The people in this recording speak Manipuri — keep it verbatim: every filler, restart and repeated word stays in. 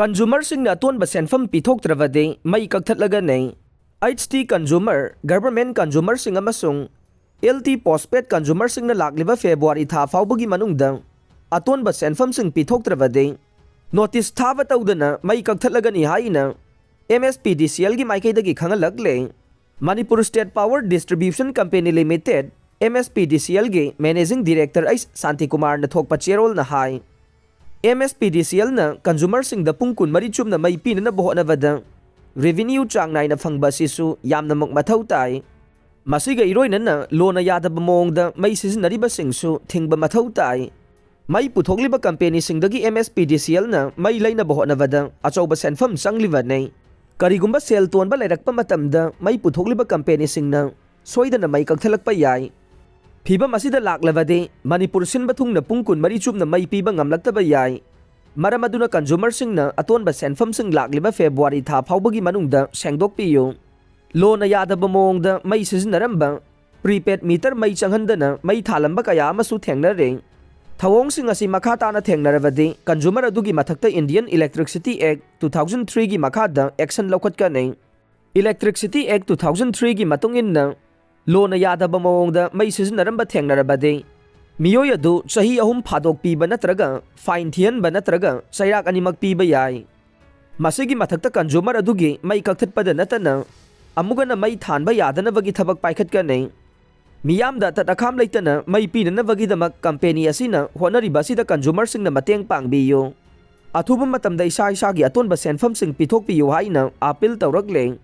Consumerꯁꯤꯡꯅ ꯑꯇꯣꯟꯕ ꯁꯦꯟꯐꯝ ꯄꯤꯊꯣꯛꯇ꯭ꯔꯕꯗꯤ ꯃꯩ ꯀꯛꯊꯠꯂꯒꯅꯤ꯫ H T consumer, government consumerꯁꯤꯡ ꯑꯃꯁꯨꯡ L T postpaid consumerꯁꯤꯡꯅ ꯂꯥꯛꯂꯤꯕ ꯐꯦꯕ꯭ꯔꯨꯋꯥꯔꯤ ꯊꯥ ꯐꯥꯎꯕꯒꯤ ꯃꯅꯨꯡꯗ ꯑꯇꯣꯟꯕ ꯁꯦꯟꯐꯝꯁꯤꯡ ꯄꯤꯊꯣꯛꯇ꯭ꯔꯕꯗꯤ notice ꯊꯥꯕ ꯇꯧꯗꯅ ꯃꯩ ꯀꯛꯊꯠꯂꯒꯅꯤ ꯍꯥꯏꯅ M S P D C Lꯒꯤ ꯃꯥꯏꯀꯩꯗꯒꯤ ꯈꯪꯍꯜꯂꯛꯂꯦ꯫ Manipur State Power Distribution Company Limited, M S P D C Lꯒꯤ managing director H Shantikumar ꯅ ꯊꯣꯛꯄ ꯆꯦꯔꯣꯜꯅ ꯍꯥꯏ, M S P D C Lꯅ consumerꯁꯤꯡꯗ ꯄꯨꯡ ꯀꯨꯟꯃꯔꯤ ꯆꯨꯞꯅ ꯃꯩ ꯄꯤꯅꯅꯕ ꯍꯣꯠꯅꯕꯗ revenue ꯆꯥꯡ ꯅꯥꯏꯅ ꯐꯪꯕ ꯑꯁꯤꯁꯨ ꯌꯥꯝꯅꯃꯛ ꯃꯊꯧ ꯇꯥꯏ꯫ ꯃꯁꯤꯒ ꯏꯔꯣꯏꯅꯅ ꯂꯣꯅ ꯌꯥꯗꯕ ꯃꯑꯣꯡꯗ ꯃꯩ ꯁꯤꯖꯤꯟꯅꯔꯤꯕꯁꯤꯡꯁꯨ ꯊꯤꯡꯕ ꯃꯊꯧ ꯇꯥꯏ꯫ ꯃꯩ ꯄꯨꯊꯣꯛꯂꯤꯕ companyꯁꯤꯡꯗꯒꯤ M S P D C Lꯅ ꯃꯩ ꯂꯩꯅꯕ ꯍꯣꯠꯅꯕꯗ ꯑꯆꯧꯕ ꯁꯦꯟꯐꯝ ꯆꯪꯂꯤꯕꯅꯤ꯫ ꯀꯔꯤꯒꯨꯝꯕ ꯁꯦꯜ ꯇꯣꯟꯕ ꯂꯩꯔꯛꯄ ꯃꯇꯝꯗ ꯃꯩ ꯄꯨꯊꯣꯛꯂꯤꯕ companyꯁꯤꯡꯅ ꯁꯣꯏꯗꯅ ꯃꯩ ꯀꯛꯊꯠꯂꯛꯄ ꯌꯥꯏ꯫ ꯐꯤꯚꯝ ꯑꯁꯤꯗ ꯂꯥꯛꯂꯕꯗꯤ ꯃꯅꯤꯄꯨꯔ ꯁꯤꯟꯕ ꯊꯨꯡꯅ ꯄꯨꯡ ꯀꯨꯟꯃꯔꯤ ꯆꯨꯞꯅ ꯃꯩ ꯄꯤꯕ ꯉꯝꯂꯛꯇꯕ ꯌꯥꯏ꯫ ꯃꯔꯝ ꯑꯗꯨꯅ consumerꯁꯤꯡꯅ ꯑꯇꯣꯟꯕ ꯁꯦꯟꯐꯝꯁꯤꯡ ꯂꯥꯛꯂꯤꯕ ꯐꯦꯕ꯭ꯔꯨꯋꯥꯔꯤ ꯊꯥ ꯐꯥꯎꯕꯒꯤ ꯃꯅꯨꯡꯗ ꯁꯦꯡꯗꯣꯛꯄꯤꯌꯨ꯫ ꯂꯣꯅ ꯌꯥꯗꯕ ꯃꯑꯣꯡꯗ ꯃꯩ ꯁꯤꯖꯤꯟꯅꯔꯝꯕ, prepaid meter ꯃꯩ ꯆꯪꯍꯟꯗꯅ ꯃꯩ ꯊꯥꯂꯝꯕ ꯀꯌꯥ ꯑꯃꯁꯨ ꯊꯦꯡꯅꯔꯦ꯫ ꯊꯧꯑꯣꯡꯁꯤꯡ ꯑꯁꯤ ꯃꯈꯥ ꯇꯥꯅ ꯊꯦꯡꯅꯔꯕꯗꯤ consumer ꯑꯗꯨꯒꯤ ꯃꯊꯛꯇ Indian Electricity Act two thousand threeꯒꯤ ꯃꯈꯥꯗ action ꯂꯧꯈꯠꯀꯅꯤ꯫ Electricity Act two thousand threeꯒꯤ ꯃꯇꯨꯡ ꯏꯟꯅ ꯂꯣꯅ ꯌꯥꯗꯕ ꯃꯑꯣꯡꯗ ꯃꯩ ꯁꯤꯖꯤꯟꯅꯔꯝꯕ ꯊꯦꯡꯅꯔꯕꯗꯤ ꯃꯤꯑꯣꯏ ꯑꯗꯨ ꯆꯍꯤ ꯑꯍꯨꯝ ꯐꯥꯗꯣꯛ ꯄꯤꯕ ꯅꯠꯇ꯭ꯔꯒ fine ꯊꯤꯍꯟꯕ ꯅꯠꯇ꯭ꯔꯒ ꯆꯩꯔꯥꯛ ꯑꯅꯤꯃꯛ ꯄꯤꯕ ꯌꯥꯏ꯫ ꯃꯁꯤꯒꯤ ꯃꯊꯛꯇ consumer ꯑꯗꯨꯒꯤ ꯃꯩ ꯀꯛꯊꯠꯄꯗ ꯅꯠꯇꯅ ꯑꯃꯨꯛ ꯍꯟꯅ ꯃꯩ ꯊꯥꯟꯕ ꯌꯥꯗꯅꯕꯒꯤ ꯊꯕꯛ ꯄꯥꯏꯈꯠꯀꯅꯤ꯫ ꯃꯤꯌꯥꯝꯗ ꯑꯇꯠ ꯑꯈꯥꯝ ꯂꯩꯇꯅ ꯃꯩ ꯄꯤꯅꯅꯕꯒꯤꯗꯃꯛ company ꯑꯁꯤꯅ ꯍꯣꯠꯅꯔꯤꯕ ꯑꯁꯤꯗ consumerꯁꯤꯡꯅ ꯃꯇꯦꯡ ꯄꯥꯡꯕꯤꯌꯨ꯫ ꯑꯊꯨꯕ ꯃꯇꯝꯗ ꯏꯁꯥ ꯏꯁꯥꯒꯤ ꯑꯇꯣꯟꯕ ꯁꯦꯟꯐꯝꯁꯤꯡ ꯄꯤꯊꯣꯛꯄꯤꯌꯨ ꯍꯥꯏꯅ appeal ꯇꯧꯔꯛꯂꯦ꯫